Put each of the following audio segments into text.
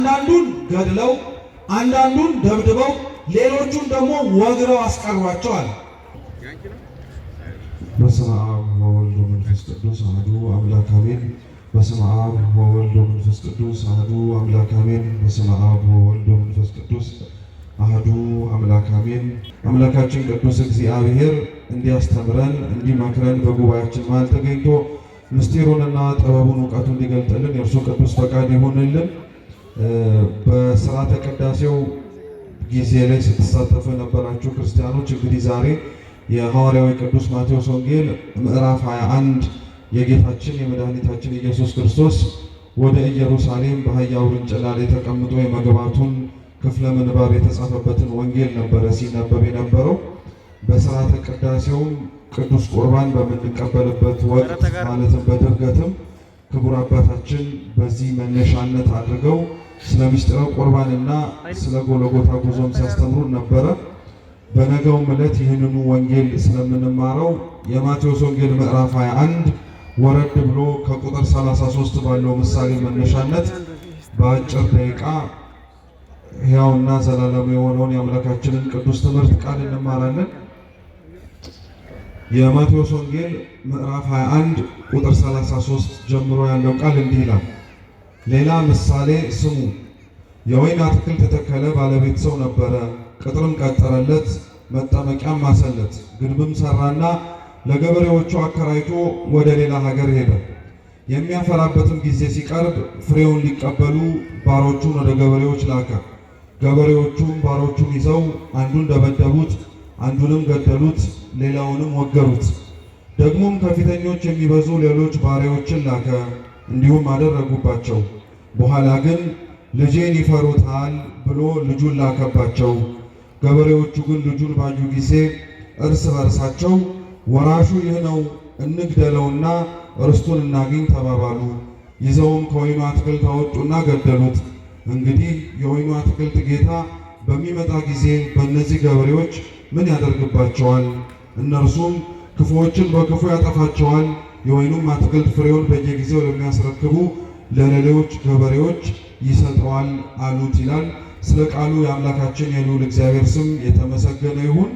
አንዳንዱን ገድለው፣ አንዳንዱን ደብድበው፣ ሌሎቹን ደግሞ ወግረው አስቀሯቸዋል። በስመ አብ ወወልድ ወመንፈስ ቅዱስ አሐዱ አምላክ አሜን። በስመ አብ ወወልድ ወመንፈስ ቅዱስ አሐዱ አምላክ አሜን። በስመ አብ ወወልድ ወመንፈስ ቅዱስ አሐዱ አምላክ አሜን። አምላካችን ቅዱስ እግዚአብሔር እንዲያስተምረን እንዲመክረን በጉባኤያችን መሃል ተገኝቶ ምስጢሩንና ጥበቡን እውቀቱን እንዲገልጥልን የእርሱ ቅዱስ ፈቃድ ይሁንልን። በስርዓተ ቅዳሴው ጊዜ ላይ ስትሳተፉ የነበራችሁ ክርስቲያኖች እንግዲህ ዛሬ የሐዋርያው ቅዱስ ማቴዎስ ወንጌል ምዕራፍ 21 የጌታችን የመድኃኒታችን ኢየሱስ ክርስቶስ ወደ ኢየሩሳሌም በአህያ ውርንጭላ ላይ ተቀምጦ የመግባቱን ክፍለ ምንባብ የተጻፈበትን ወንጌል ነበረ ሲነበብ የነበረው። በስርዓተ ቅዳሴውም ቅዱስ ቁርባን በምንቀበልበት ወቅት ማለትም በድርገትም ክቡር አባታችን በዚህ መነሻነት አድርገው ስለ ምስጢረ ቁርባንና ስለ ጎልጎታ ጉዞም ሲያስተምሩን ነበረ። በነገውም ዕለት ይህንኑ ወንጌል ስለምንማረው የማቴዎስ ወንጌል ምዕራፍ 21 ወረድ ብሎ ከቁጥር 33 ባለው ምሳሌ መነሻነት በአጭር ደቂቃ ሕያውና ዘላለሙ የሆነውን የአምላካችንን ቅዱስ ትምህርት ቃል እንማራለን። የማቴዎስ ወንጌል ምዕራፍ 21 ቁጥር 33 ጀምሮ ያለው ቃል እንዲህ ይላል። ሌላ ምሳሌ ስሙ። የወይን አትክልት የተከለ ባለቤት ሰው ነበረ። ቅጥርም ቀጠረለት፣ መጠመቂያም ማሰለት፣ ግንብም ሰራና ለገበሬዎቹ አከራይቶ ወደ ሌላ ሀገር ሄደ። የሚያፈራበትም ጊዜ ሲቀርብ ፍሬውን ሊቀበሉ ባሮቹን ወደ ገበሬዎች ላከ። ገበሬዎቹም ባሮቹን ይዘው አንዱን ደበደቡት፣ አንዱንም ገደሉት፣ ሌላውንም ወገሩት። ደግሞም ከፊተኞች የሚበዙ ሌሎች ባሪያዎችን ላከ፣ እንዲሁም አደረጉባቸው። በኋላ ግን ልጄን ይፈሩታል ብሎ ልጁን ላከባቸው። ገበሬዎቹ ግን ልጁን ባዩ ጊዜ እርስ በርሳቸው ወራሹ ይህ ነው፣ እንግደለውና ርስቱን እናግኝ ተባባሉ። ይዘውም ከወይኑ አትክልት አወጡና ገደሉት። እንግዲህ የወይኑ አትክልት ጌታ በሚመጣ ጊዜ በእነዚህ ገበሬዎች ምን ያደርግባቸዋል? እነርሱም ክፉዎችን በክፉ ያጠፋቸዋል፣ የወይኑም አትክልት ፍሬውን በየጊዜው ለሚያስረክቡ ለሌሎች ገበሬዎች ይሰጠዋል አሉት ይላል። ስለ ቃሉ የአምላካችን የልዑል እግዚአብሔር ስም የተመሰገነ ይሁን።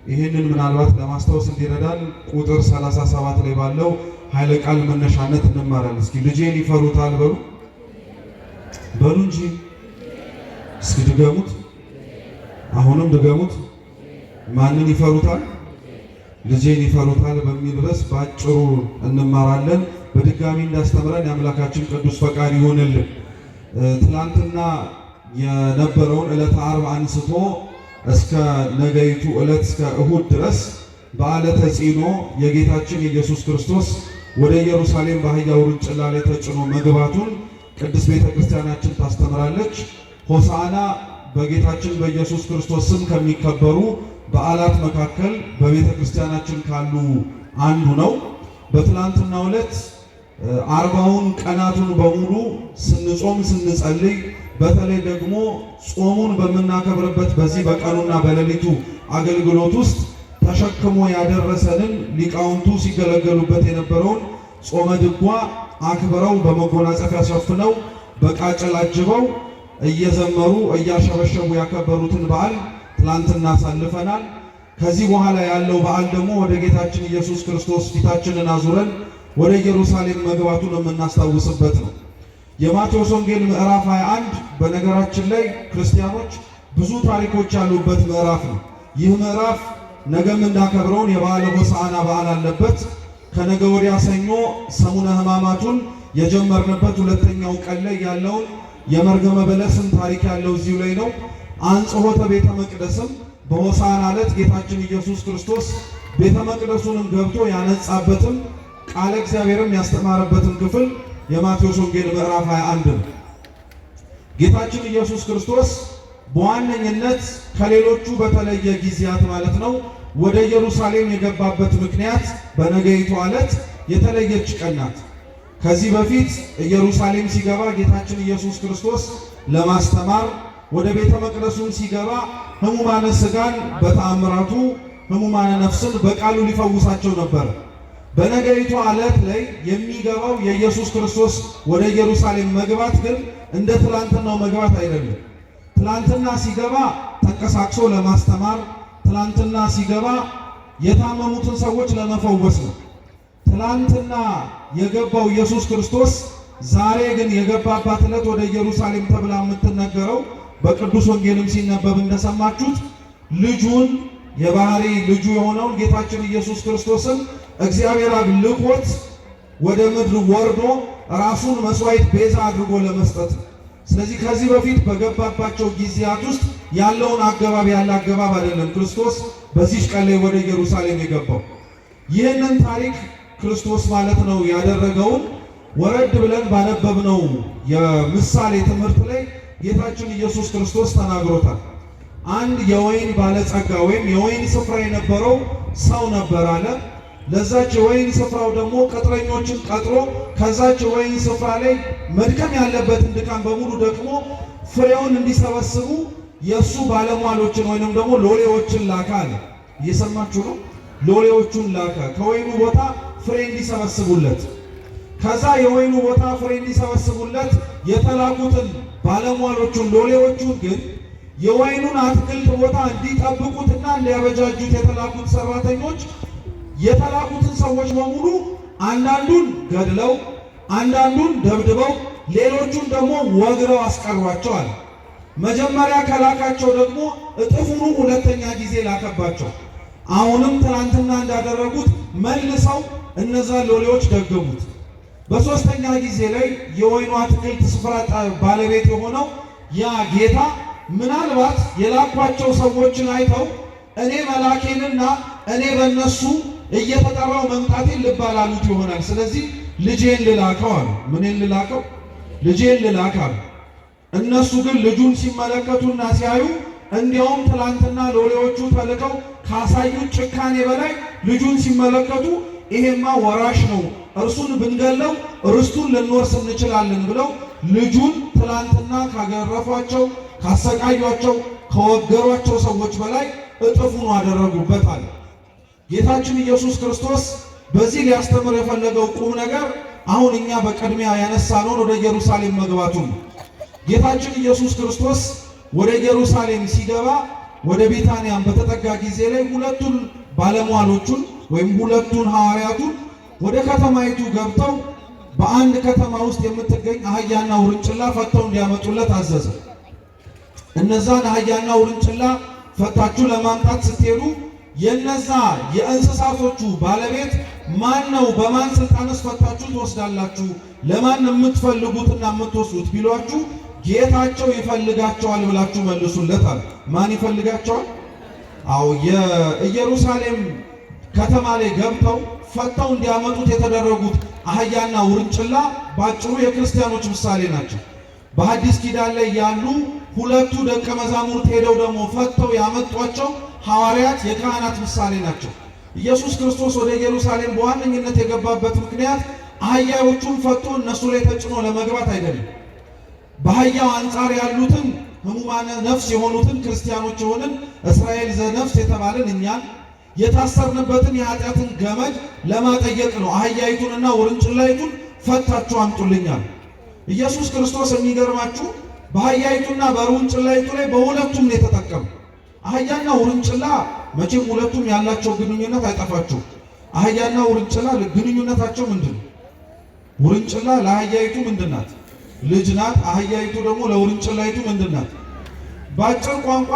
ይህንን ምናልባት ለማስታወስ እንዲረዳን ቁጥር 37 ላይ ባለው ኃይለ ቃል መነሻነት እንማራለን። እስኪ ልጄን ይፈሩታል በሉ በሉ እንጂ እስኪ ድገሙት። አሁንም ድገሙት። ማንን ይፈሩታል? ልጄን ይፈሩታል በሚል ርዕስ በአጭሩ እንማራለን። በድጋሚ እንዳስተምረን የአምላካችን ቅዱስ ፈቃድ ይሆንልን። ትላንትና የነበረውን ዕለተ ዓርብ አንስቶ እስከ ነገይቱ ዕለት እስከ እሁድ ድረስ በዓለ ተጽዕኖ የጌታችን የኢየሱስ ክርስቶስ ወደ ኢየሩሳሌም በአህያ ውርንጭላ ላይ ተጭኖ መግባቱን ቅድስት ቤተ ክርስቲያናችን ታስተምራለች። ሆሳዕና በጌታችን በኢየሱስ ክርስቶስ ስም ከሚከበሩ በዓላት መካከል በቤተ ክርስቲያናችን ካሉ አንዱ ነው። በትላንትናው ዕለት 40ውን ቀናቱን በሙሉ ስንጾም ስንጸልይ፣ በተለይ ደግሞ ጾሙን በምናከብርበት በዚህ በቀኑና በሌሊቱ አገልግሎት ውስጥ ተሸክሞ ያደረሰንን ሊቃውንቱ ሲገለገሉበት የነበረውን ጾመ ድጓ አክብረው በመጎናጸፊያ ሸፍነው በቃጭል አጅበው እየዘመሩ እያሸበሸቡ ያከበሩትን በዓል ትላንትና አሳልፈናል። ከዚህ በኋላ ያለው በዓል ደግሞ ወደ ጌታችን ኢየሱስ ክርስቶስ ፊታችንን አዙረን ወደ ኢየሩሳሌም መግባቱን የምናስታውስበት ነው። የማቴዎስ ወንጌል ምዕራፍ 21 በነገራችን ላይ ክርስቲያኖች ብዙ ታሪኮች ያሉበት ምዕራፍ ነው። ይህ ምዕራፍ ነገ የምናከብረውን የበዓለ ሆሳዕና በዓል አለበት። ከነገ ወዲያ ሰኞ ሰሙነ ሕማማቱን የጀመርንበት ሁለተኛው ቀን ላይ ያለውን የመርገመ በለስም ታሪክ ያለው እዚሁ ላይ ነው። አንጽሖተ ቤተ መቅደስም በሆሳዕና ዕለት ጌታችን ኢየሱስ ክርስቶስ ቤተ መቅደሱንም ገብቶ ያነጻበትም ቃለ እግዚአብሔርም ያስተማረበትም ክፍል የማቴዎስ ወንጌል ምዕራፍ 21 ነው። ጌታችን ኢየሱስ ክርስቶስ በዋነኝነት ከሌሎቹ በተለየ ጊዜያት ማለት ነው ወደ ኢየሩሳሌም የገባበት ምክንያት በነገይቱ ዕለት የተለየች ቀን ናት። ከዚህ በፊት ኢየሩሳሌም ሲገባ ጌታችን ኢየሱስ ክርስቶስ ለማስተማር ወደ ቤተ መቅደሱም ሲገባ ሕሙማነ ሥጋን በተአምራቱ ሕሙማነ ነፍስን በቃሉ ሊፈውሳቸው ነበር። በነገይቱ ዕለት ላይ የሚገባው የኢየሱስ ክርስቶስ ወደ ኢየሩሳሌም መግባት ግን እንደ ትላንትናው መግባት አይደለም። ትላንትና ሲገባ ተንቀሳቅሶ ለማስተማር፣ ትላንትና ሲገባ የታመሙትን ሰዎች ለመፈወስ ነው። ትላንትና የገባው ኢየሱስ ክርስቶስ ዛሬ ግን የገባባት ዕለት ወደ ኢየሩሳሌም ተብላ የምትነገረው በቅዱስ ወንጌልም ሲነበብ እንደሰማችሁት ልጁን የባህሪ ልጁ የሆነውን ጌታችን ኢየሱስ ክርስቶስን እግዚአብሔር አብ ልኮት ወደ ምድር ወርዶ ራሱን መስዋዕት ቤዛ አድርጎ ለመስጠት ነው። ስለዚህ ከዚህ በፊት በገባባቸው ጊዜያት ውስጥ ያለውን አገባብ ያለ አገባብ አይደለም ክርስቶስ በዚች ቀን ላይ ወደ ኢየሩሳሌም የገባው። ይህንን ታሪክ ክርስቶስ ማለት ነው ያደረገውን ወረድ ብለን ባነበብነው የምሳሌ ትምህርት ላይ ጌታችን ኢየሱስ ክርስቶስ ተናግሮታል። አንድ የወይን ባለጸጋ ወይም የወይን ስፍራ የነበረው ሰው ነበር አለ። ለዛች የወይን ስፍራው ደግሞ ቅጥረኞችን ቀጥሮ ከዛች የወይን ስፍራ ላይ መድከም ያለበትን ድካም በሙሉ ደክሞ ፍሬውን እንዲሰበስቡ የእሱ ባለሟሎችን ወይንም ደግሞ ሎሌዎችን ላከ አለ። እየሰማችሁ ነው። ሎሌዎቹን ላከ ከወይኑ ቦታ ፍሬ እንዲሰበስቡለት። ከዛ የወይኑ ቦታ ፍሬ እንዲሰበስቡለት የተላኩትን ባለሟሎቹን ሎሌዎቹን ግን የወይኑን አትክልት ቦታ እንዲጠብቁትና እንዲያበጃጁት የተላኩት ሰራተኞች የተላኩትን ሰዎች በሙሉ አንዳንዱን ገድለው፣ አንዳንዱን ደብድበው፣ ሌሎቹን ደግሞ ወግረው አስቀሯቸዋል። መጀመሪያ ከላካቸው ደግሞ እጥፉኑ ሁለተኛ ጊዜ ላከባቸው። አሁንም ትናንትና እንዳደረጉት መልሰው እነዛ ሎሌዎች ደገሙት። በሶስተኛ ጊዜ ላይ የወይኑ አትክልት ስፍራ ባለቤት የሆነው ያ ጌታ ምናልባት የላኳቸው ሰዎችን አይተው እኔ መላኬንና እኔ በእነሱ እየተጠራው መምጣቴን ልብ አላሉት ይሆናል። ስለዚህ ልጄን ልላከው አሉ። ምንን ልላከው? ልጄን ልላክ አሉ። እነሱ ግን ልጁን ሲመለከቱና ሲያዩ እንዲያውም ትላንትና ሎሌዎቹ ተልከው ካሳዩት ጭካኔ በላይ ልጁን ሲመለከቱ ይሄማ ወራሽ ነው፣ እርሱን ብንገለው ርስቱን ልንወርስ እንችላለን ብለው ልጁን ትላንትና ካገረፏቸው፣ ካሰቃዩቸው፣ ከወገሯቸው ሰዎች በላይ እጥፉን አደረጉበት አለ። ጌታችን ኢየሱስ ክርስቶስ በዚህ ሊያስተምር የፈለገው ቁም ነገር አሁን እኛ በቅድሚያ ያነሳነውን ወደ ኢየሩሳሌም መግባቱን ነው። ጌታችን ኢየሱስ ክርስቶስ ወደ ኢየሩሳሌም ሲገባ ወደ ቢታንያም በተጠጋ ጊዜ ላይ ሁለቱን ባለሟሎቹን ወይም ሁለቱን ሐዋርያቱን ወደ ከተማይቱ ገብተው በአንድ ከተማ ውስጥ የምትገኝ አህያና ውርንጭላ ፈተው እንዲያመጡለት አዘዘ። እነዛን አህያና ውርንጭላ ፈታችሁ ለማምጣት ስትሄዱ የነዛ የእንስሳቶቹ ባለቤት ማን ነው? በማን ስልጣንስ ፈታችሁ ትወስዳላችሁ? ለማን የምትፈልጉትና የምትወስዱት ቢሏችሁ ጌታቸው ይፈልጋቸዋል ብላችሁ መልሱለት አለ። ማን ይፈልጋቸዋል? አዎ የኢየሩሳሌም ከተማ ላይ ገብተው ፈተው እንዲያመጡት የተደረጉት አህያና ውርንጭላ ባጭሩ የክርስቲያኖች ምሳሌ ናቸው። በሐዲስ ኪዳን ላይ ያሉ ሁለቱ ደቀ መዛሙርት ሄደው ደግሞ ፈተው ያመጧቸው ሐዋርያት የካህናት ምሳሌ ናቸው። ኢየሱስ ክርስቶስ ወደ ኢየሩሳሌም በዋነኝነት የገባበት ምክንያት አህያዎቹን ፈቶ እነሱ ላይ ተጭኖ ለመግባት አይደለም። በአህያው አንጻር ያሉትን ሕሙማነ ነፍስ የሆኑትን ክርስቲያኖች የሆንን እስራኤል ዘነፍስ የተባልን እኛን የታሰርንበትን የኃጢአትን ገመድ ለማጠየቅ ነው። አህያይቱንና ውርንጭላይቱን ፈታችሁ አምጡልኛል። ኢየሱስ ክርስቶስ የሚገርማችሁ በአህያይቱና በውርንጭላይቱ ላይ በሁለቱም ነው የተጠቀመው። አህያና ውርንጭላ መቼም ሁለቱም ያላቸው ግንኙነት አይጠፋችሁ። አህያና ውርንጭላ ግንኙነታቸው ምንድን ነው? ውርንጭላ ለአህያይቱ ምንድን ናት? ልጅ ናት። አህያይቱ ደግሞ ለውርንጭላይቱ ምንድን ናት? በአጭር ቋንቋ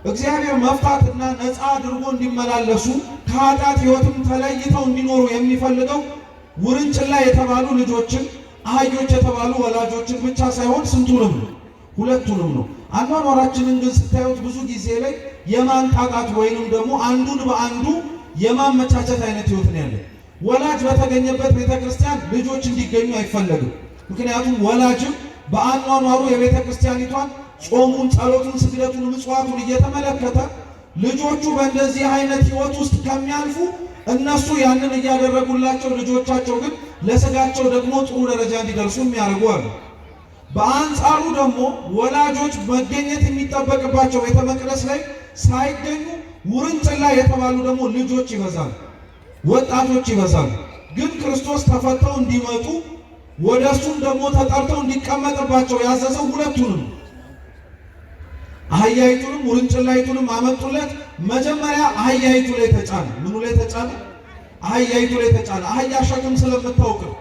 እግዚአብሔር መፍታትና ነፃ አድርጎ እንዲመላለሱ ከኃጢአት ሕይወትም ተለይተው እንዲኖሩ የሚፈልገው ውርንጭላ የተባሉ ልጆችን አህዮች የተባሉ ወላጆችን ብቻ ሳይሆን ስንቱንም ነው፣ ሁለቱንም ነው። አኗኗራችንን ግን ስታዩት ብዙ ጊዜ ላይ የማንጣጣት ወይንም ደግሞ አንዱን በአንዱ የማመቻቸት አይነት ሕይወት ነው ያለው። ወላጅ በተገኘበት ቤተክርስቲያን ልጆች እንዲገኙ አይፈለግም። ምክንያቱም ወላጅም በአኗኗሩ የቤተ ክርስቲያኒቷን ጾሙን፣ ጸሎቱን፣ ስግደቱን፣ ምጽዋቱን እየተመለከተ ልጆቹ በእንደዚህ አይነት ሕይወት ውስጥ ከሚያልፉ እነሱ ያንን እያደረጉላቸው ልጆቻቸው ግን ለስጋቸው ደግሞ ጥሩ ደረጃ እንዲደርሱ የሚያደርጉ አሉ። በአንጻሩ ደግሞ ወላጆች መገኘት የሚጠበቅባቸው ቤተ መቅደስ ላይ ሳይገኙ ውርንጭላ የተባሉ ደግሞ ልጆች ይበዛሉ፣ ወጣቶች ይበዛሉ። ግን ክርስቶስ ተፈተው እንዲመጡ ወደ እሱም ደግሞ ተጠርተው እንዲቀመጥባቸው ያዘዘው ሁለቱንም አህያይቱንም ውርንጭላይቱንም አመጡለት። መጀመሪያ አህያይቱ ላይ ተጫነ። ምኑ ላይ ተጫነ? አህያይቱ ላይ ተጫነ። አህያ ሸክም ስለምታውቅ ነው።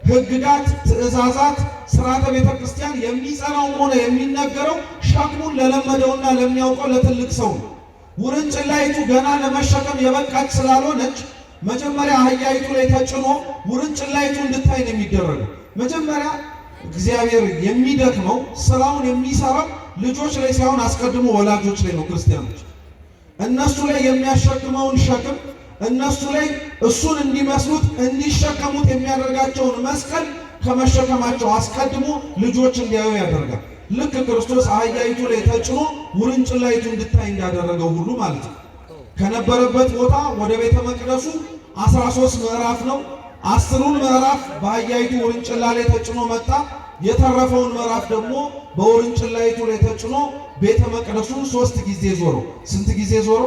ሕግጋት፣ ትእዛዛት፣ ስርዓተ ቤተ ክርስቲያን የሚጸናውም ሆነ የሚነገረው ሸክሙን ለለመደውና ለሚያውቀው ለትልቅ ሰው ነው። ውርንጭላይቱ ገና ለመሸከም የበቃች ስላልሆነች መጀመሪያ አህያይቱ ላይ ተጭኖ ውርንጭላይቱ እንድታይ ነው የሚደረገው። መጀመሪያ እግዚአብሔር የሚደክመው ስራውን የሚሰራው ልጆች ላይ ሳይሆን አስቀድሞ ወላጆች ላይ ነው። ክርስቲያኖች እነሱ ላይ የሚያሸክመውን ሸክም እነሱ ላይ እሱን እንዲመስሉት እንዲሸከሙት የሚያደርጋቸውን መስቀል ከመሸከማቸው አስቀድሞ ልጆች እንዲያዩ ያደርጋል። ልክ ክርስቶስ አህያይቱ ላይ ተጭኖ ውርንጭላይቱ እንድታይ እንዳደረገው ሁሉ ማለት ነው። ከነበረበት ቦታ ወደ ቤተ መቅደሱ 13 ምዕራፍ ነው። 10ሩን ምዕራፍ በአህያይቱ ውርንጭላ ላይ ተጭኖ መጣ። የተረፈውን ምዕራፍ ደግሞ በውርንጭላይቱ ላይ ተጭኖ ቤተ መቅደሱን 3 ጊዜ ዞሮ። ስንት ጊዜ ዞሮ?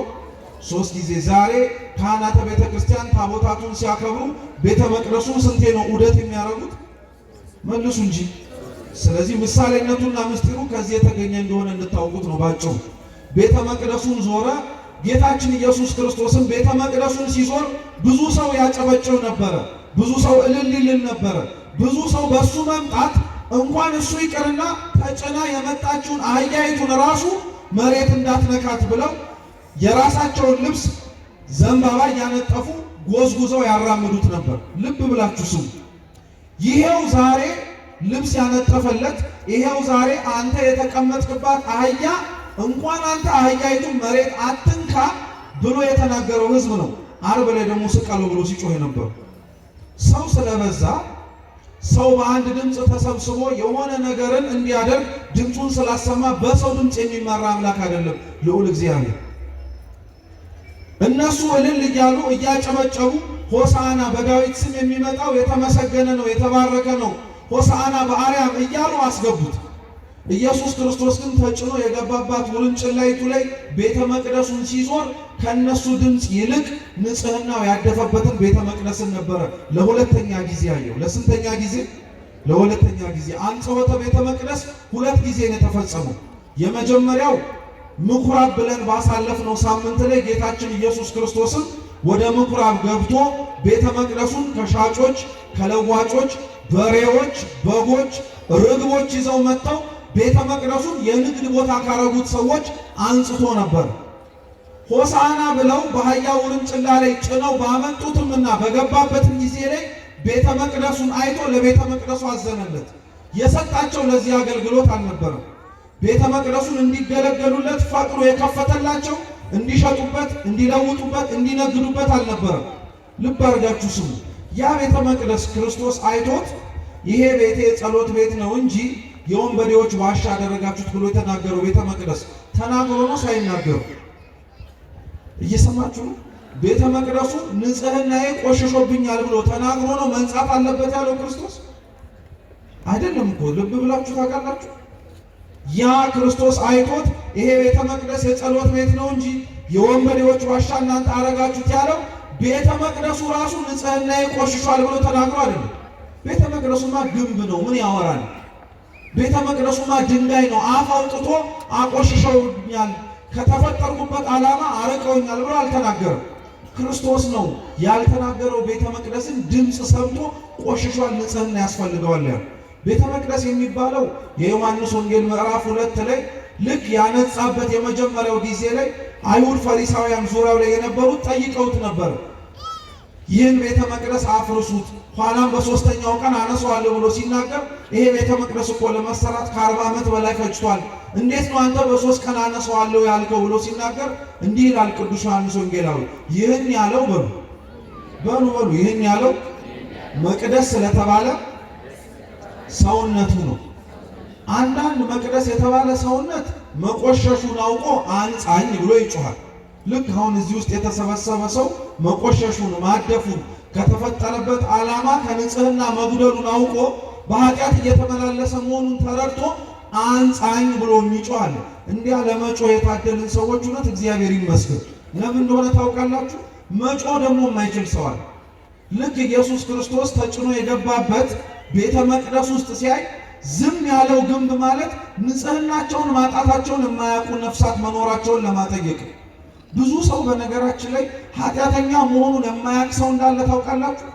3 ጊዜ። ዛሬ ካህናተ ቤተ ክርስቲያን ታቦታቱን ሲያከብሩ ቤተ መቅደሱን ስንቴ ነው ዑደት የሚያደርጉት? መልሱ እንጂ። ስለዚህ ምሳሌነቱና ምስጢሩ ከዚህ የተገኘ እንደሆነ እንድታውቁት ነው ባጭሩ። ቤተ መቅደሱን ዞረ። ጌታችን ኢየሱስ ክርስቶስም ቤተ መቅደሱን ሲዞር ብዙ ሰው ያጨበጭብ ነበረ። ብዙ ሰው እልል ይል ነበረ። ብዙ ሰው በሱ መምጣት እንኳን እሱ ይቅርና ተጭና የመጣችውን አህያይቱን ራሱ መሬት እንዳትነካት ብለው የራሳቸውን ልብስ ዘንባባ እያነጠፉ ጎዝጉዘው ያራምዱት ነበር። ልብ ብላችሁ ስሙ። ይሄው ዛሬ ልብስ ያነጠፈለት፣ ይሄው ዛሬ አንተ የተቀመጥክባት አህያ እንኳን አንተ አህያይቱን መሬት አትንካ ብሎ የተናገረው ሕዝብ ነው። ዓርብ ላይ ደግሞ ስቀለው ብሎ ሲጮህ ነበር። ሰው ስለበዛ ሰው በአንድ ድምፅ ተሰብስቦ የሆነ ነገርን እንዲያደርግ ድምፁን ስላሰማ በሰው ድምፅ የሚመራ አምላክ አይደለም ልዑል እግዚአብሔር። እነሱ እልል እያሉ እያጨበጨቡ ሆሳዕና በዳዊት ስም የሚመጣው የተመሰገነ ነው የተባረከ ነው፣ ሆሳዕና በአርያም እያሉ አስገቡት። ኢየሱስ ክርስቶስ ግን ተጭኖ የገባባት ውርንጭላይቱ ላይ ቤተ መቅደሱን ሲዞር ከነሱ ድምፅ ይልቅ ንጽህናው ያደፈበትን ቤተ መቅደስን ነበረ ለሁለተኛ ጊዜ ያየው። ለስንተኛ ጊዜ? ለሁለተኛ ጊዜ። አንጽሖተ ቤተ መቅደስ 2 ጊዜ ነው የተፈጸመው። የመጀመሪያው ምኩራብ ብለን ባሳለፍነው ሳምንት ላይ ጌታችን ኢየሱስ ክርስቶስን ወደ ምኩራብ ገብቶ ቤተ መቅደሱን ከሻጮች ከለዋጮች፣ በሬዎች፣ በጎች፣ ርግቦች ይዘው መጥተው ቤተ መቅደሱን የንግድ ቦታ ካረጉት ሰዎች አንጽቶ ነበር። ሆሳዕና ብለው በአህያ ውርንጭላ ላይ ጭነው ባመጡትምና በገባበትም ጊዜ ላይ ቤተ መቅደሱን አይቶ ለቤተ መቅደሱ አዘነለት። የሰጣቸው ለዚህ አገልግሎት አልነበረም። ቤተ መቅደሱን እንዲገለገሉለት ፈቅዶ የከፈተላቸው እንዲሸጡበት፣ እንዲለውጡበት፣ እንዲነግዱበት አልነበረም። ልብ አድርጋችሁ ስሙ። ያ ቤተ መቅደስ ክርስቶስ አይቶት ይሄ ቤቴ ጸሎት ቤት ነው እንጂ የወንበዴዎች ዋሻ አደረጋችሁት ብሎ የተናገረው ቤተ መቅደስ ተናግሮ ነው ሳይናገሩ? እየሰማችሁ ነው? ቤተ መቅደሱ ንጽህናዬ ቆሽሾብኛል ብሎ ተናግሮ ነው መንጻት አለበት ያለው ክርስቶስ? አይደለም እኮ። ልብ ብላችሁ ታውቃላችሁ? ያ ክርስቶስ አይቶት ይሄ ቤተ መቅደስ የጸሎት ቤት ነው እንጂ የወንበዴዎች ዋሻ እናንተ አረጋችሁት ያለው ቤተ መቅደሱ ራሱ ንጽህናዬ ቆሽሿል ብሎ ተናግሮ አይደለም። ቤተ መቅደሱማ ግንብ ነው፣ ምን ያወራል? ቤተ መቅደሱማ ድንጋይ ነው፣ አፍ አውጥቶ አቆሽሸውኛል፣ ከተፈጠርኩበት ዓላማ አርቀውኛል ብሎ አልተናገረም። ክርስቶስ ነው ያልተናገረው። ቤተ መቅደስን ድምፅ ሰምቶ ቆሽሿል፣ ንጽህና ያስፈልገዋል ያለው። ቤተ መቅደስ የሚባለው የዮሐንስ ወንጌል ምዕራፍ 2 ላይ ልክ ያነጻበት የመጀመሪያው ጊዜ ላይ አይሁድ ፈሪሳውያን ዙሪያው ላይ የነበሩት ጠይቀውት ነበር። ይህን ቤተ መቅደስ አፍርሱት ኋላም በሶስተኛው ቀን አነሳዋለሁ ብሎ ሲናገር ይሄ ቤተ መቅደስ እኮ ለመሰራት ከ40 ዓመት በላይ ፈጅቷል፣ እንዴት ነው አንተ በ3 ቀን አነሳዋለሁ ያልከው ብሎ ሲናገር እንዲህ ይላል ቅዱስ ዮሐንስ ወንጌላዊ። ይህን ያለው በሉ በሉ በሉ ይህን ያለው መቅደስ ስለተባለ ሰውነቱ ነው። አንዳንድ መቅደስ የተባለ ሰውነት መቆሸሹን አውቆ አንጻኝ ብሎ ይጮሃል። ልክ አሁን እዚህ ውስጥ የተሰበሰበ ሰው መቆሸሹን ማደፉን ከተፈጠረበት ዓላማ ከንጽህና መጉደሉን አውቆ በኃጢአት እየተመላለሰ መሆኑን ተረድቶ አንጻኝ ብሎ የሚጮህ አለ። እንዲያ ለመጮህ የታደልን ሰዎች እውነት እግዚአብሔር ይመስገን። ለምን እንደሆነ ታውቃላችሁ? መጮህ ደግሞ የማይችል ሰው አለ። ልክ ኢየሱስ ክርስቶስ ተጭኖ የገባበት ቤተ መቅደስ ውስጥ ሲያይ ዝም ያለው ግንብ ማለት ንጽህናቸውን ማጣታቸውን የማያውቁ ነፍሳት መኖራቸውን ለማጠየቅ። ብዙ ሰው በነገራችን ላይ ኃጢአተኛ መሆኑን የማያውቅ ሰው እንዳለ ታውቃላችሁ።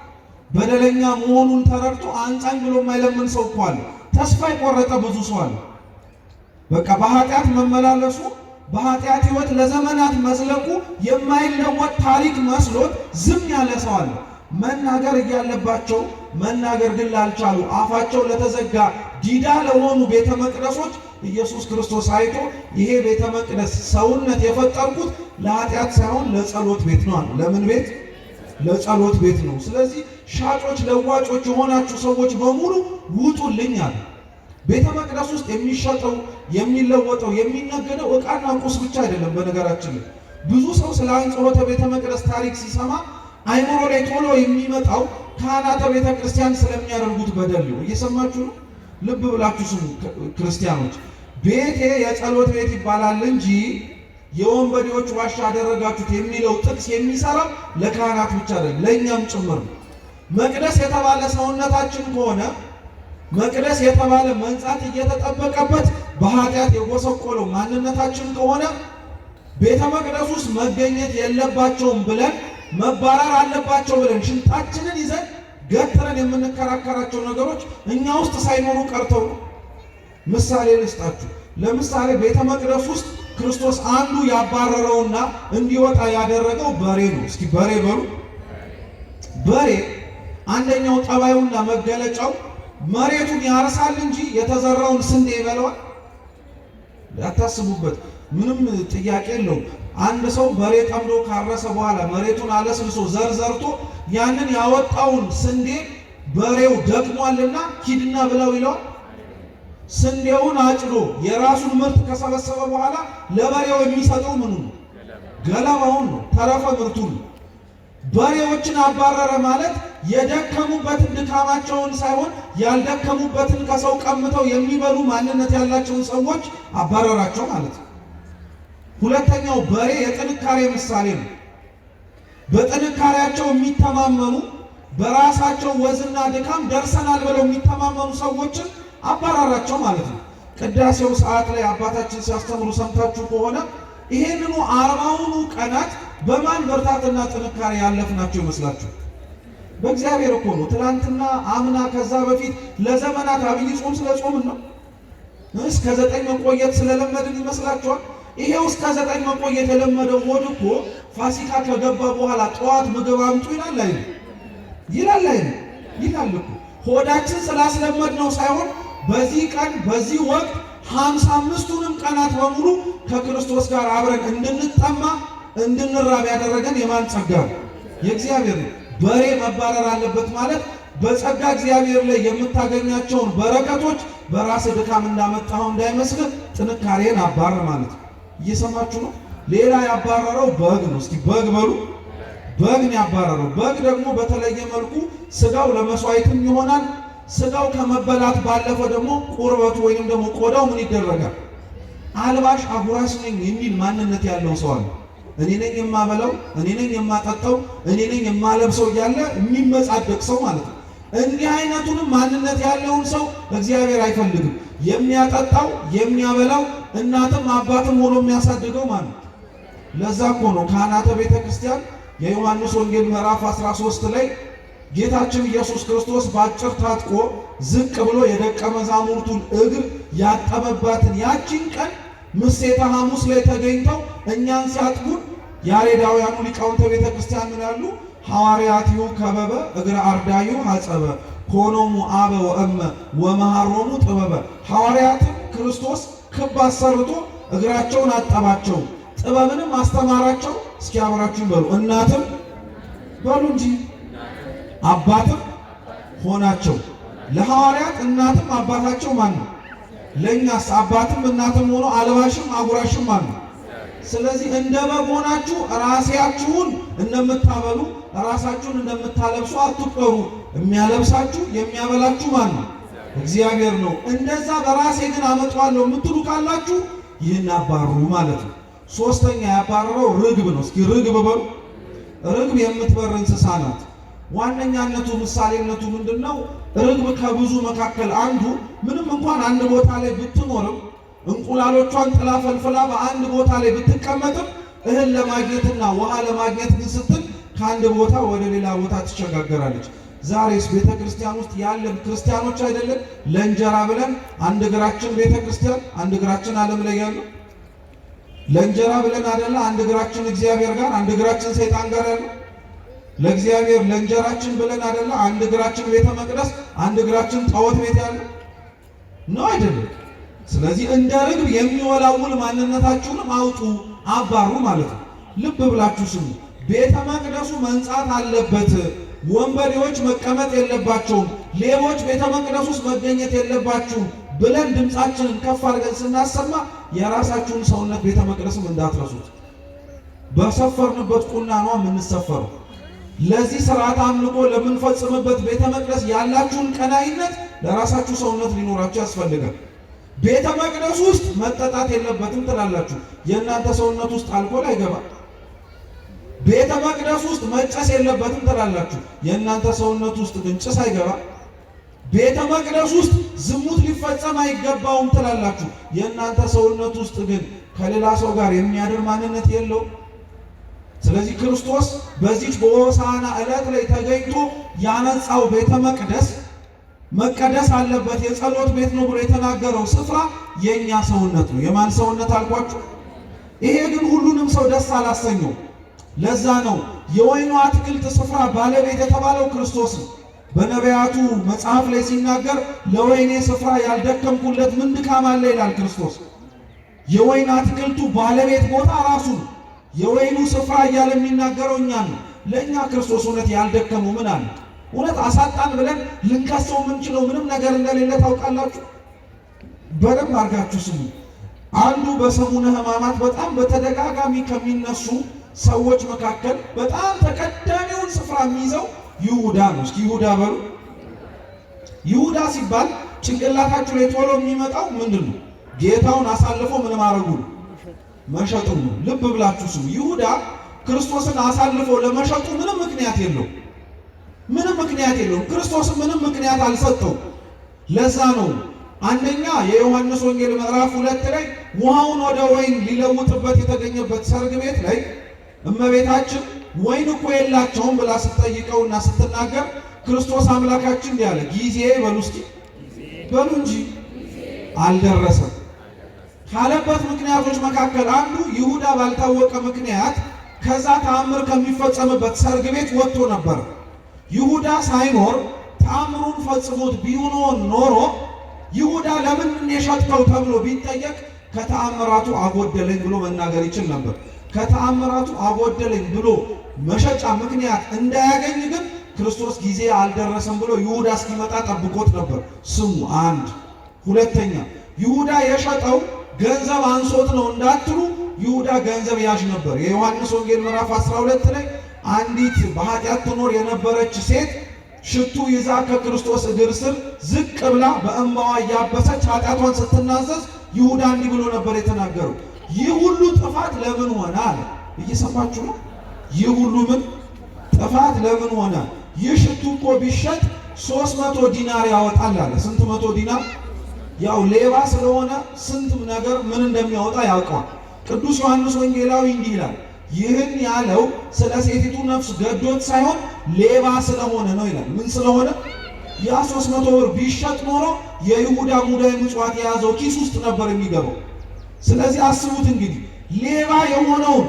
በደለኛ መሆኑን ተረድቶ አንጻኝ ብሎ የማይለምን ሰው እኮ አለ። ተስፋ የቆረጠ ብዙ ሰው አለ። በቃ በኃጢአት መመላለሱ፣ በኃጢአት ሕይወት ለዘመናት መዝለቁ የማይለወጥ ታሪክ መስሎት ዝም ያለ ሰው አለ። መናገር እያለባቸው መናገር ግን ላልቻሉ፣ አፋቸው ለተዘጋ፣ ዲዳ ለሆኑ ቤተ መቅደሶች ኢየሱስ ክርስቶስ አይቶ ይሄ ቤተ መቅደስ ሰውነት የፈጠርኩት ለኃጢአት ሳይሆን ለጸሎት ቤት ነው አለ። ለምን ቤት? ለጸሎት ቤት ነው። ስለዚህ ሻጮች፣ ለዋጮች የሆናችሁ ሰዎች በሙሉ ውጡልኝ አለ። ቤተ መቅደስ ውስጥ የሚሸጠው፣ የሚለወጠው፣ የሚነገደው ዕቃና ቁስ ብቻ አይደለም። በነገራችን ላይ ብዙ ሰው ስለ አንጽሖተ ቤተ መቅደስ ታሪክ ሲሰማ አይምሮ ላይ ቶሎ የሚመጣው ካህናተ ቤተ ክርስቲያን ስለሚያደርጉት በደል ነው። እየሰማችሁ ነው? ልብ ብላችሁ ስሙ ክርስቲያኖች። ቤቴ የጸሎት ቤት ይባላል እንጂ የወንበዴዎች ዋሻ አደረጋችሁት የሚለው ጥቅስ የሚሰራው ለካህናት ብቻ አይደለም፣ ለእኛም ጭምር ነው። መቅደስ የተባለ ሰውነታችን ከሆነ፣ መቅደስ የተባለ መንጻት እየተጠበቀበት በኃጢአት የጎሰቆለው ማንነታችን ከሆነ፣ ቤተ መቅደስ ውስጥ መገኘት የለባቸውም ብለን፣ መባረር አለባቸው ብለን ሽንጣችንን ይዘን ገትረን የምንከራከራቸው ነገሮች እኛ ውስጥ ሳይኖሩ ቀርተው ነው። ምሳሌ ልስጣችሁ። ለምሳሌ ቤተ መቅደስ ውስጥ ክርስቶስ አንዱ ያባረረውና እንዲወጣ ያደረገው በሬ ነው። እስኪ በሬ በሉ። በሬ አንደኛው ጠባዩና መገለጫው መሬቱን ያርሳል እንጂ የተዘራውን ስንዴ ይበላዋል? አታስቡበት። ምንም ጥያቄ የለውም። አንድ ሰው በሬ ጠምዶ ካረሰ በኋላ መሬቱን አለስልሶ ዘር ዘርቶ ያንን ያወጣውን ስንዴ በሬው ደክሟልና ሂድና ብለው ይለዋል? ስንዴውን አጭዶ የራሱን ምርት ከሰበሰበ በኋላ ለበሬው የሚሰጠው ምኑ ነው? ገለባውን ነው፣ ተረፈ ምርቱን ነው። በሬዎችን አባረረ ማለት የደከሙበትን ድካማቸውን ሳይሆን ያልደከሙበትን ከሰው ቀምተው የሚበሉ ማንነት ያላቸውን ሰዎች አባረራቸው ማለት ነው። ሁለተኛው በሬ የጥንካሬ ምሳሌ ነው። በጥንካሬያቸው የሚተማመኑ፣ በራሳቸው ወዝና ድካም ደርሰናል ብለው የሚተማመኑ ሰዎችን አባረራቸው ማለት ነው። ቅዳሴው ሰዓት ላይ አባታችን ሲያስተምሩ ሰምታችሁ ከሆነ ይሄንኑ 40ውኑ ቀናት በማን ብርታትና ጥንካሬ ያለፍናቸው ይመስላችሁ? በእግዚአብሔር እኮ ነው። ትናንትና፣ አምና፣ ከዛ በፊት ለዘመናት አብይ ጾም ስለ ጾምን ነው እስከ 9 መቆየት ስለለመድን ይመስላችኋል? ይሄው እስከ 9 መቆየት የለመደው ሆድ እኮ ፋሲካ ከገባ በኋላ ጠዋት ምግብ አምጡ ይላል አይደል? ይላል አይደል? ይላል እኮ። ሆዳችን ስላስለመድ ነው ሳይሆን በዚህ ቀን በዚህ ወቅት 55ቱንም ቀናት በሙሉ ከክርስቶስ ጋር አብረን እንድንጠማ፣ እንድንራብ ያደረገን የማን ጸጋ ነው? የእግዚአብሔር ነው። በሬ መባረር አለበት ማለት በጸጋ እግዚአብሔር ላይ የምታገኛቸውን በረከቶች በራስ ድካም እንዳመጣኸው እንዳይመስልህ ጥንካሬን አባር ማለት ነው። እየሰማችሁ ነው? ሌላ ያባረረው በግ ነው። እስኪ በግ በሉ። በግ ነው ያባረረው። በግ ደግሞ በተለየ መልኩ ስጋው ለመስዋዕትም ይሆናል። ስጋው ከመበላት ባለፈ ደግሞ ቁርበቱ ወይንም ደግሞ ቆዳው ምን ይደረጋል? አልባሽ አጉራሽ ነኝ የሚል ማንነት ያለው ሰው አለ። እኔ ነኝ የማበላው፣ እኔ ነኝ የማጠጣው፣ እኔ ነኝ የማለብሰው እያለ የሚመጻደቅ ሰው ማለት ነው። እንዲህ አይነቱንም ማንነት ያለውን ሰው እግዚአብሔር አይፈልግም። የሚያጠጣው፣ የሚያበላው፣ እናትም አባትም ሆኖ የሚያሳድገው ማለት ነው። ለዛ እኮ ነው ካህናተ ቤተ ክርስቲያን የዮሐንስ ወንጌል ምዕራፍ 13 ላይ ጌታችን ኢየሱስ ክርስቶስ በአጭር ታጥቆ ዝቅ ብሎ የደቀ መዛሙርቱን እግር ያጠበባትን ያቺን ቀን ምሴተ ሐሙስ ላይ ተገኝተው እኛን ሲያጥቡን ያሬዳውያኑ ሊቃውንተ ቤተ ክርስቲያን ምን ያሉ? ሐዋርያቲሁ ከበበ እግረ አርዳዩ ሐጸበ ኮኖሙ አበ ወእመ ወመሃሮሙ ጥበበ። ሐዋርያትም ክርስቶስ ክብ አሰርቶ እግራቸውን አጠባቸው፣ ጥበብንም አስተማራቸው። እስኪ አብራችሁን በሉ፣ እናትም በሉ እንጂ አባትም ሆናቸው። ለሐዋርያት እናትም አባታቸው ማን ነው? ለእኛስ አባትም እናትም ሆኖ አልባሽም አጉራሽም ማን ነው? ስለዚህ እንደ በግ ሆናችሁ ራሳችሁን እንደምታበሉ፣ ራሳችሁን እንደምታለብሱ አትቁጠሩ። የሚያለብሳችሁ የሚያበላችሁ ማን ነው? እግዚአብሔር ነው። እንደዛ በራሴ ግን አመጣዋለሁ የምትሉ ካላችሁ ይህን አባሩ ማለት ነው። ሶስተኛ ያባረረው ርግብ ነው። እስኪ ርግብ በሉ። ርግብ የምትበር እንስሳ ናት። ዋነኛነቱ ምሳሌነቱ ምንድነው? ርግብ ከብዙ መካከል አንዱ ምንም እንኳን አንድ ቦታ ላይ ብትኖርም እንቁላሎቿን ጥላ ፈልፍላ በአንድ ቦታ ላይ ብትቀመጥም እህል ለማግኘትና ውሃ ለማግኘት ግን ስትል ከአንድ ቦታ ወደ ሌላ ቦታ ትሸጋገራለች። ዛሬስ ቤተ ክርስቲያን ውስጥ ያለን ክርስቲያኖች አይደለን? ለእንጀራ ብለን አንድ እግራችን ቤተ ክርስቲያን አንድ እግራችን ዓለም ላይ ያለው ለእንጀራ ብለን አይደለ? አንድ እግራችን እግዚአብሔር ጋር አንድ እግራችን ሰይጣን ጋር ያለው ለእግዚአብሔር ለእንጀራችን ብለን አይደለ? አንድ እግራችን ቤተ መቅደስ አንድ እግራችን ጣዖት ቤት ያለው ነው አይደለም? ስለዚህ እንደ ርግብ የሚወላውል ማንነታችሁንም አውጡ አባሩ ማለት ነው። ልብ ብላችሁ ስሙ። ቤተ መቅደሱ መንጻት አለበት። ወንበዴዎች መቀመጥ የለባቸውም። ሌቦች ቤተ መቅደስ ውስጥ መገኘት የለባችሁም ብለን ድምፃችንን ከፍ አድርገን ስናሰማ የራሳችሁን ሰውነት ቤተ መቅደስም እንዳትረሱት። በሰፈርንበት ቁና ነው የምንሰፈረው። ለዚህ ስርዓት አምልኮ ለምንፈጽምበት ቤተ መቅደስ ያላችሁን ቀናኢነት ለራሳችሁ ሰውነት ሊኖራችሁ ያስፈልጋል። ቤተ መቅደስ ውስጥ መጠጣት የለበትም ትላላችሁ። የእናንተ ሰውነት ውስጥ አልኮል አይገባም። ቤተ መቅደስ ውስጥ መጨስ የለበትም ትላላችሁ። የእናንተ ሰውነት ውስጥ ግን ጭስ አይገባም። ቤተ መቅደስ ውስጥ ዝሙት ሊፈጸም አይገባውም ትላላችሁ። የእናንተ ሰውነት ውስጥ ግን ከሌላ ሰው ጋር የሚያድር ማንነት የለው። ስለዚህ ክርስቶስ በዚች በሆሳዕና ዕለት ላይ ተገኝቶ ያነጻው ቤተ መቅደስ መቀደስ አለበት የጸሎት ቤት ነው ብሎ የተናገረው ስፍራ የኛ ሰውነት ነው። የማን ሰውነት አልኳችሁ? ይሄ ግን ሁሉንም ሰው ደስ አላሰኘው። ለዛ ነው የወይኑ አትክልት ስፍራ ባለቤት የተባለው ክርስቶስ ነው። በነቢያቱ መጽሐፍ ላይ ሲናገር ለወይኔ ስፍራ ያልደከምኩለት ምን ድካም አለ ይላል ክርስቶስ። የወይን አትክልቱ ባለቤት ቦታ ራሱ ነው። የወይኑ ስፍራ እያለ የሚናገረው እኛን ነው። ለእኛ ክርስቶስ እውነት ያልደከመው ምን አለ? እውነት አሳጣን ብለን ልንከሰው የምንችለው ምንም ነገር እንደሌለ ታውቃላችሁ። በደንብ አድርጋችሁ ስሙ። አንዱ በሰሙነ ሕማማት በጣም በተደጋጋሚ ከሚነሱ ሰዎች መካከል በጣም ተቀዳሚውን ስፍራ የሚይዘው ይሁዳ ነው። እስኪ ይሁዳ በሉ። ይሁዳ ሲባል ጭንቅላታችሁ ላይ ቶሎ የሚመጣው ምንድን ነው? ጌታውን አሳልፎ ምን ማድረጉ ነው? መሸጡ ነው። ልብ ብላችሁ ስሙ። ይሁዳ ክርስቶስን አሳልፎ ለመሸጡ ምንም ምክንያት የለውም። ምንም ምክንያት የለውም። ክርስቶስን ምንም ምክንያት አልሰጠውም። ለዛ ነው አንደኛ የዮሐንስ ወንጌል ምዕራፍ 2 ላይ ውሃውን ወደ ወይን ሊለውጥበት የተገኘበት ሰርግ ቤት ላይ እመቤታችን ወይን እኮ የላቸውም ብላ ስትጠይቀውና ስትናገር ክርስቶስ አምላካችን እንዲህ አለ፣ ጊዜ በሉ እስኪ በሉ እንጂ አልደረሰም ካለበት ምክንያቶች መካከል አንዱ ይሁዳ ባልታወቀ ምክንያት ከዛ ተአምር ከሚፈጸምበት ሰርግ ቤት ወጥቶ ነበር። ይሁዳ ሳይኖር ተአምሩን ፈጽሞት ቢሆን ኖሮ ይሁዳ ለምን የሸጥከው ተብሎ ቢጠየቅ ከተአምራቱ አጎደለኝ ብሎ መናገር ይችል ነበር። ከተአምራቱ አጎደለኝ ብሎ መሸጫ ምክንያት እንዳያገኝ ግን ክርስቶስ ጊዜ አልደረሰም ብሎ ይሁዳ እስኪመጣ ጠብቆት ነበር። ስሙ አንድ። ሁለተኛ ይሁዳ የሸጠው ገንዘብ አንሶት ነው እንዳትሉ፣ ይሁዳ ገንዘብ ያዥ ነበር። የዮሐንስ ወንጌል ምዕራፍ 12 ላይ አንዲት በኃጢአት ትኖር የነበረች ሴት ሽቱ ይዛ ከክርስቶስ እግር ስር ዝቅ ብላ በእንባዋ እያበሰች ኃጢአቷን ስትናዘዝ ይሁዳ እንዲህ ብሎ ነበር የተናገረው፣ ይህ ሁሉ ጥፋት ለምን ሆነ አለ። እየሰማችሁ ነው? ይህ ሁሉ ምን ጥፋት ለምን ሆነ? ይህ ሽቱ እኮ ቢሸጥ 300 ዲናር ያወጣል አለ። ስንት መቶ ዲናር? ያው ሌባ ስለሆነ ስንት ነገር ምን እንደሚያወጣ ያውቀዋል። ቅዱስ ዮሐንስ ወንጌላዊ እንዲህ ይላል፣ ይህን ያለው ስለ ሴቲቱ ነፍስ ገዶት ሳይሆን ሌባ ስለሆነ ነው ይላል። ምን ስለሆነ? ያ 300 ብር ቢሸጥ ኖሮ የይሁዳ ሙዳየ ምጽዋት የያዘው ኪስ ውስጥ ነበር የሚገባው። ስለዚህ አስቡት እንግዲህ ሌባ የሆነውን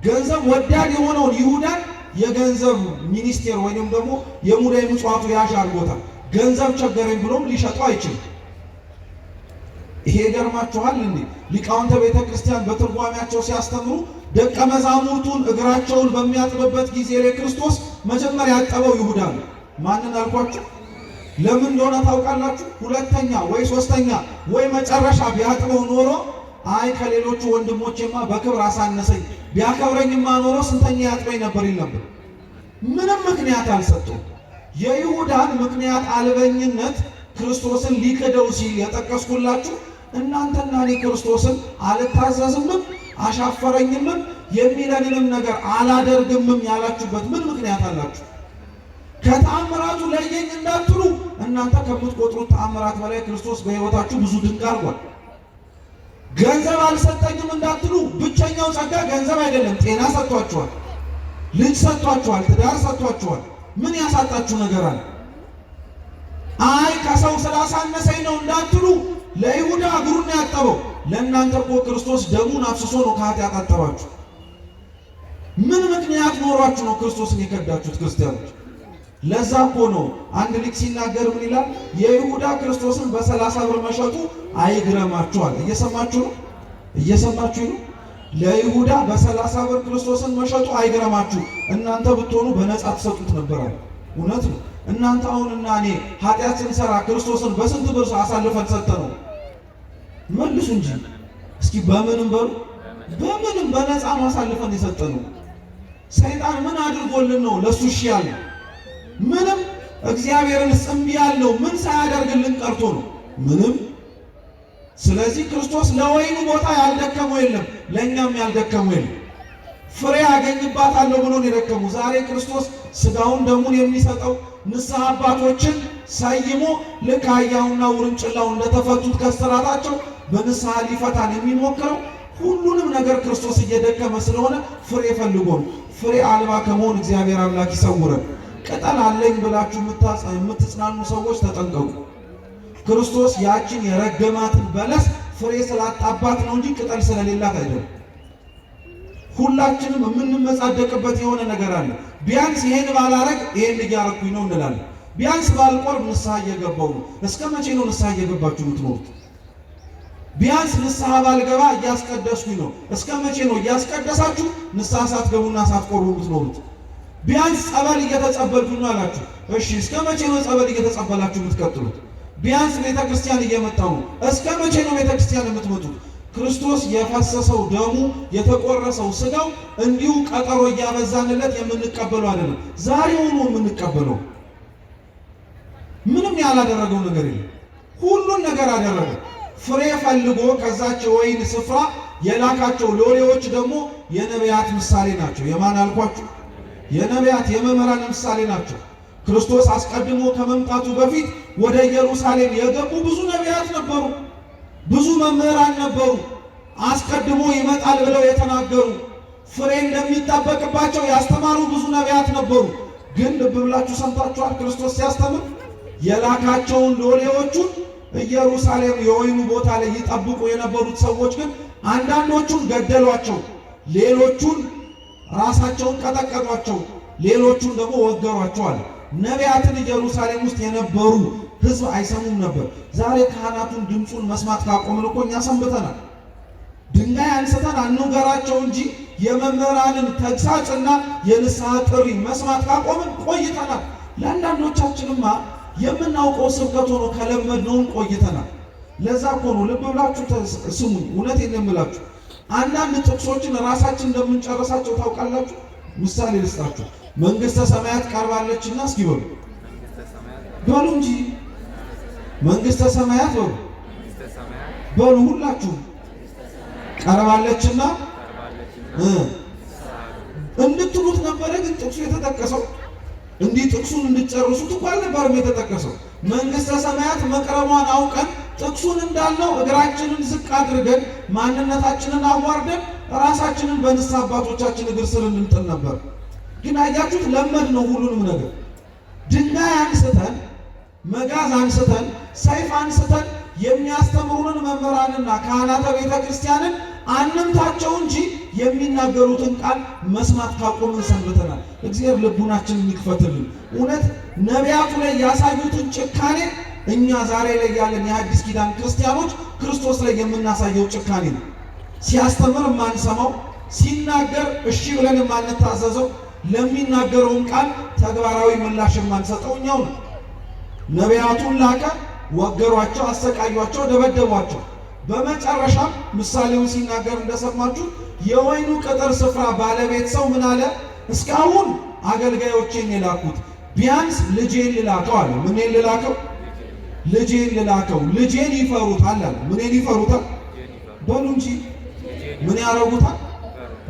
ገንዘብ ወዳድ የሆነውን ይሁዳን የገንዘብ ሚኒስቴር ወይንም ደግሞ የሙዳየ ምጽዋቱ ያዥ አድርጎታል። ገንዘብ ቸገረኝ ብሎም ሊሸጠው አይችልም። ይሄ ይገርማችኋል እንዴ! ሊቃውንተ ቤተ ክርስቲያን በትርጓሜያቸው ሲያስተምሩ ደቀ መዛሙርቱን እግራቸውን በሚያጥብበት ጊዜ ላይ ክርስቶስ መጀመሪያ ያጠበው ይሁዳ ነው። ማንን አልኳችሁ? ለምን እንደሆነ ታውቃላችሁ? ሁለተኛ ወይ ሶስተኛ ወይ መጨረሻ ቢያጥበው ኖሮ አይ ከሌሎቹ ወንድሞቼማ በክብር አሳነሰኝ፣ ቢያከብረኝማ ኖሮ ስንተኛ ያጥበኝ ነበር ይል ነበር። ምንም ምክንያት አልሰጠውም። የይሁዳን ምክንያት አልበኝነት ክርስቶስን ሊክደው ሲል የጠቀስኩላችሁ እናንተና እኔ ክርስቶስን አልታዘዝምም አሻፈረኝምም የሚለንንም ነገር አላደርግምም ያላችሁበት ምን ምክንያት አላችሁ? ከተአምራቱ ለየኝ እንዳትሉ እናንተ ከምትቆጥሩት ተአምራት በላይ ክርስቶስ በሕይወታችሁ ብዙ ድንቅ አድርጓል። ገንዘብ አልሰጠኝም እንዳትሉ ብቸኛው ጸጋ ገንዘብ አይደለም። ጤና ሰጥቷችኋል፣ ልጅ ሰጥቷችኋል፣ ትዳር ሰጥቷችኋል። ምን ያሳጣችሁ ነገር አለ? አይ ከሰው ስላሳነሰኝ ነው እንዳትሉ ለይሁዳ እግሩን ያጠበው ለእናንተ እኮ ክርስቶስ ደሙን አፍስሶ ነው ከኃጢአት አጠባችሁ። ምን ምክንያት ኖሯችሁ ነው ክርስቶስን የከዳችሁት ክርስቲያኖች? ለዛ እኮ ነው አንድ ሊቅ ሲናገር ምን ይላል? የይሁዳ ክርስቶስን በ30 ብር መሸጡ አይግረማችኋል። እየሰማችሁ ነው? እየሰማችሁ ነው? ለይሁዳ በ30 ብር ክርስቶስን መሸጡ አይግረማችሁ፣ እናንተ ብትሆኑ በነፃ ትሰጡት ነበር አለ። እውነት ነው። እናንተ አሁንና እኔ ኃጢአት ስንሰራ ክርስቶስን በስንት ብር አሳልፈን ሰጠነው? መልሱ እንጂ እስኪ በምንም በሉ፣ በምንም በነፃ ነው አሳልፈን የሰጠነው። ሰይጣን ምን አድርጎልን ነው ለሱ እሺ ያልነው? ምንም። እግዚአብሔርን እምቢ ያልነው ምን ሳያደርግልን ቀርቶ ነው? ምንም። ስለዚህ ክርስቶስ ለወይኑ ቦታ ያልደከመው የለም፣ ለእኛም ያልደከመው የለም። ፍሬ አገኝባታለሁ ብሎ ነው የደከመው። ዛሬ ክርስቶስ ስጋውን ደሙን የሚሰጠው ንስሐ አባቶችን ሰይሞ ልክ አህያውና ውርንጭላው እንደተፈቱት ከእስራታቸው በንስሐ ሊፈታን የሚሞክረው ሁሉንም ነገር ክርስቶስ እየደከመ ስለሆነ ፍሬ ፈልጎ ነው። ፍሬ አልባ ከመሆን እግዚአብሔር አምላክ ይሰውረን። ቅጠል አለኝ ብላችሁ የምትጽናኑ ሰዎች ተጠንቀቁ። ክርስቶስ ያችን የረገማትን በለስ ፍሬ ስላጣባት ነው እንጂ ቅጠል ስለሌላት አይደለም። ሁላችንም የምንመጻደቅበት የሆነ ነገር አለ። ቢያንስ ይሄን ባላረግ ይሄን እያረኩኝ ነው እንላለን። ቢያንስ ባልቆርብ ንስሐ እየገባው ነው። እስከ መቼ ነው ንስሐ እየገባችሁ የምትኖሩት? ቢያንስ ንስሐ ባልገባ እያስቀደስኩኝ ነው። እስከ መቼ ነው እያስቀደሳችሁ ንስሐ ሳትገቡና ሳትቆርቡ የምትኖሩት? ቢያንስ ጸበል እየተጸበልኩኝ ነው አላችሁ። እሺ እስከ መቼ ነው ጸበል እየተጸበላችሁ የምትቀጥሉት? ቢያንስ ቤተ ክርስቲያን እየመጣሁ ነው። እስከ መቼ ነው ቤተ ክርስቲያን የምትመጡት? ክርስቶስ የፈሰሰው ደሙ የተቆረሰው ስጋው እንዲሁ ቀጠሮ እያበዛንለት የምንቀበለው አይደለም። ዛሬውኑ የምንቀበለው። ምንም ያላደረገው ነገር የለም። ሁሉን ነገር አደረገ። ፍሬ ፈልጎ ከዛች የወይን ስፍራ የላካቸው ሎሌዎች ደግሞ የነቢያት ምሳሌ ናቸው። የማን አልኳችሁ? የነቢያት የመምህራን ምሳሌ ናቸው። ክርስቶስ አስቀድሞ ከመምጣቱ በፊት ወደ ኢየሩሳሌም የገቡ ብዙ ነቢያት ነበሩ፣ ብዙ መምህራን ነበሩ። አስቀድሞ ይመጣል ብለው የተናገሩ ፍሬ እንደሚጠበቅባቸው ያስተማሩ ብዙ ነቢያት ነበሩ። ግን ልብ ብላችሁ ሰምታችኋል። ክርስቶስ ሲያስተምር የላካቸውን ሎሌዎቹን ኢየሩሳሌም የወይኑ ቦታ ላይ ይጠብቁ የነበሩት ሰዎች ግን አንዳንዶቹን ገደሏቸው፣ ሌሎቹን ራሳቸውን ቀጠቀጧቸው፣ ሌሎቹን ደግሞ ወገሯቸው አለ። ነቢያትን ኢየሩሳሌም ውስጥ የነበሩ ሕዝብ አይሰሙም ነበር። ዛሬ ካህናቱን ድምፁን መስማት ካቆምን እኮ እኛ ሰንብተናል። ድንጋይ አንስተን አንውገራቸው እንጂ የመምህራንን ተግሳጽና የንስሐ ጥሪ መስማት ካቆምን ቆይተናል። ለአንዳንዶቻችንማ የምናውቀው ስብከት ሆኖ ከለመድነውን ቆይተናል። ለዛ እኮ ነው ልብ ብላችሁ ስሙኝ፣ እውነቴን የምላችሁ አንዳንድ ጥቅሶችን ራሳችን እንደምንጨርሳቸው ታውቃላችሁ። ምሳሌ ልስጣችሁ። መንግስተ ሰማያት ቀርባለችና እስኪ በሉ በሉ እንጂ መንግስተ ሰማያት በሉ በሉ ሁላችሁም ቀርባለችና እንድትሉት ነበረ። ግን ጥቅሱ የተጠቀሰው እንዲህ ጥቅሱን እንድትጨርሱት እኮ አልነበረም የተጠቀሰው። መንግስተ ሰማያት መቅረቧን አውቀን ጥቅሱን እንዳልነው እግራችንን ዝቅ አድርገን ማንነታችንን አዋርደን ራሳችንን በንስሐ አባቶቻችን እግር ስር እንጥል ነበር። ግን አያችሁት፣ ለመድ ነው ሁሉንም ነገር። ድንጋይ አንስተን መጋዝ አንስተን ሰይፍ አንስተን የሚያስተምሩንን መምህራንና ካህናተ ቤተ ክርስቲያንን አንምታቸው እንጂ የሚናገሩትን ቃል መስማት ካቆምን ሰንብተናል። እግዚአብሔር ልቡናችንን ይክፈትልን። እውነት ነቢያቱ ላይ ያሳዩትን ጭካኔ እኛ ዛሬ ላይ ያለን የአዲስ ኪዳን ክርስቲያኖች ክርስቶስ ላይ የምናሳየው ጭካኔ ነው። ሲያስተምር የማንሰማው፣ ሲናገር እሺ ብለን የማንታዘዘው፣ ለሚናገረውን ቃል ተግባራዊ ምላሽ የማንሰጠው እኛው ነው። ነቢያቱን ላከ፣ ወገሯቸው፣ አሰቃዩቸው፣ ደበደቧቸው። በመጨረሻም ምሳሌውን ሲናገር እንደሰማችሁ የወይኑ ቅጥር ስፍራ ባለቤት ሰው ምን አለ? እስካሁን አገልጋዮቼን የላኩት ቢያንስ ልጄን ልላከው አለ። ምኔን ልላከው? ልጄን ልላከው። ልጄን ይፈሩታል አለ። ምኔን ይፈሩታል? በሉ እንጂ ምን ያረጉታል?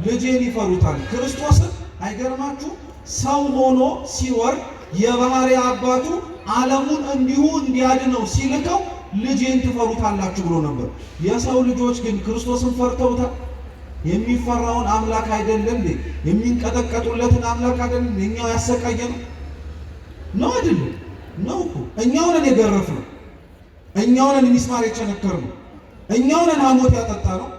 ልጄን ይፈሩታል። ክርስቶስን አይገርማችሁ? ሰው ሆኖ ሲወርድ የባህሪ አባቱ ዓለሙን እንዲሁ እንዲያድነው ሲልከው ልጄን ትፈሩታላችሁ ብሎ ነበር። የሰው ልጆች ግን ክርስቶስን ፈርተውታል። የሚፈራውን አምላክ አይደለም እንዴ? የሚንቀጠቀጡለትን አምላክ አይደለም? እኛው ያሰቃየነው ነው አይደለም? ነው እኮ እኛው ነን የገረፍነው፣ እኛው ነን ሚስማር የቸነከርነው፣ እኛው ነን ሐሞት ያጠጣነው፣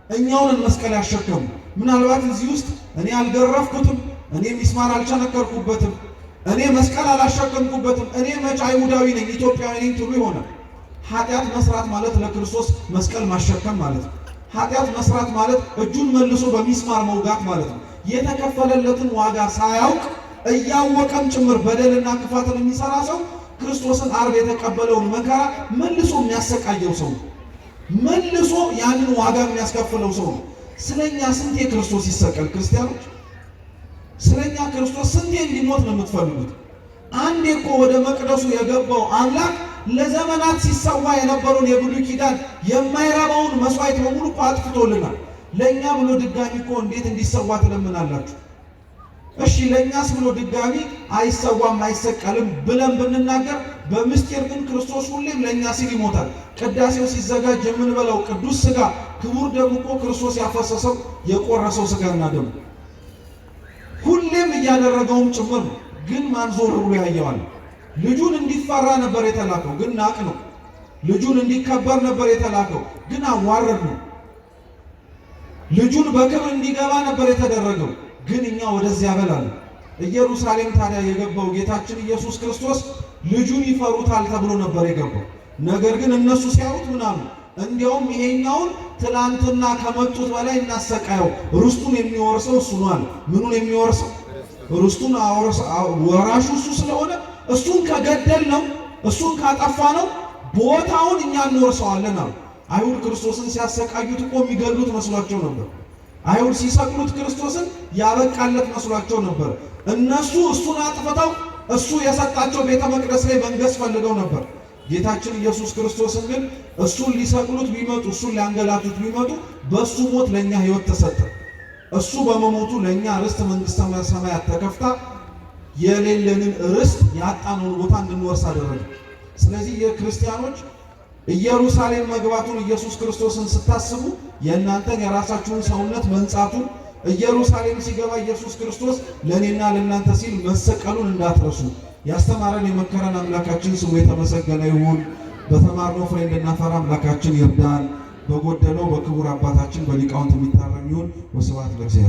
እኛው ነን መስቀል ያሸከሙ። ምናልባት እዚህ ውስጥ እኔ አልገረፍኩትም፣ እኔ ሚስማር አልቸነከርኩበትም፣ እኔ መስቀል አላሸከምኩበትም፣ እኔ መች አይሁዳዊ ነኝ ኢትዮጵያዊ ነኝ ትሉ ይሆናል። ኃጢአት መስራት ማለት ለክርስቶስ መስቀል ማሸከም ማለት ነው። ኃጢአት መስራት ማለት እጁን መልሶ በሚስማር መውጋት ማለት ነው። የተከፈለለትን ዋጋ ሳያውቅ እያወቀም ጭምር በደልና ክፋትን የሚሰራ ሰው ክርስቶስን ዓርብ የተቀበለውን መከራ መልሶ የሚያሰቃየው ሰው ነው። መልሶ ያንን ዋጋ የሚያስከፍለው ሰው ነው። ስለኛ ስንቴ ክርስቶስ ይሰቀል? ክርስቲያኖች ስለኛ ክርስቶስ ስንቴ እንዲሞት ነው የምትፈልጉት? አንዴ እኮ ወደ መቅደሱ የገባው አምላክ ለዘመናት ሲሰዋ የነበረውን የብሉይ ኪዳን የማይረባውን መስዋዕት በሙሉ እኮ አጥፍቶልናል። ለእኛ ብሎ ድጋሚ እኮ እንዴት እንዲሰዋ ትለምናላችሁ? እሺ ለእኛስ ብሎ ድጋሚ አይሰዋም አይሰቀልም ብለን ብንናገር፣ በምስጢር ግን ክርስቶስ ሁሌም ለእኛ ሲል ይሞታል። ቅዳሴው ሲዘጋጅ የምንበላው ቅዱስ ስጋ ክቡር ደም እኮ ክርስቶስ ያፈሰሰው የቆረሰው ስጋና ደሙ ሁሌም እያደረገውም ጭምር ነው። ግን ማን ዞር ብሎ ያየዋል? ልጁን እንዲፈራ ነበር የተላከው፣ ግን ናቅ ነው። ልጁን እንዲከበር ነበር የተላከው፣ ግን አዋረድ ነው። ልጁን በክብር እንዲገባ ነበር የተደረገው፣ ግን እኛ ወደዚያ በላል። ኢየሩሳሌም ታዲያ የገባው ጌታችን ኢየሱስ ክርስቶስ ልጁን ይፈሩታል ተብሎ ነበር የገባው። ነገር ግን እነሱ ሲያዩት ምን አሉ? እንዲያውም ይሄኛውን ትላንትና ከመጡት በላይ እናሰቃየው፣ ርስቱን የሚወርሰው እሱ ነው አለ። ምኑን የሚወርሰው? ርስቱን ወራሹ እሱ ስለሆነ እሱን ከገደል ነው እሱን ካጠፋ ነው ቦታውን እኛ እንወርሰዋለን አሉ። አይሁድ ክርስቶስን ሲያሰቃዩት እኮ የሚገሉት መስሏቸው ነበር። አይሁድ ሲሰቅሉት ክርስቶስን ያበቃለት መስሏቸው ነበር። እነሱ እሱን አጥፍተው እሱ የሰጣቸው ቤተ መቅደስ ላይ መንገስ ፈልገው ነበር። ጌታችን ኢየሱስ ክርስቶስን ግን እሱን ሊሰቅሉት ቢመጡ እሱን ሊያንገላቱት ቢመጡ በእሱ ሞት ለእኛ ሕይወት ተሰጠ። እሱ በመሞቱ ለእኛ ርስት መንግሥተ ሰማያት ተከፍታ የሌለንን ርስት ያጣነውን ቦታ እንድንወርስ አደረገ። ስለዚህ የክርስቲያኖች ኢየሩሳሌም መግባቱን ኢየሱስ ክርስቶስን ስታስቡ የእናንተን የራሳችሁን ሰውነት መንጻቱን ኢየሩሳሌም ሲገባ ኢየሱስ ክርስቶስ ለእኔና ለእናንተ ሲል መሰቀሉን እንዳትረሱ። ያስተማረን የመከረን አምላካችን ስሙ የተመሰገነ ይሁን። በተማርነው ፍሬ እንድናፈራ አምላካችን ይርዳን። በጎደለው በክቡር አባታችን በሊቃውንት የሚታረም ይሁን። ወስብሐት ለእግዚአብሔር።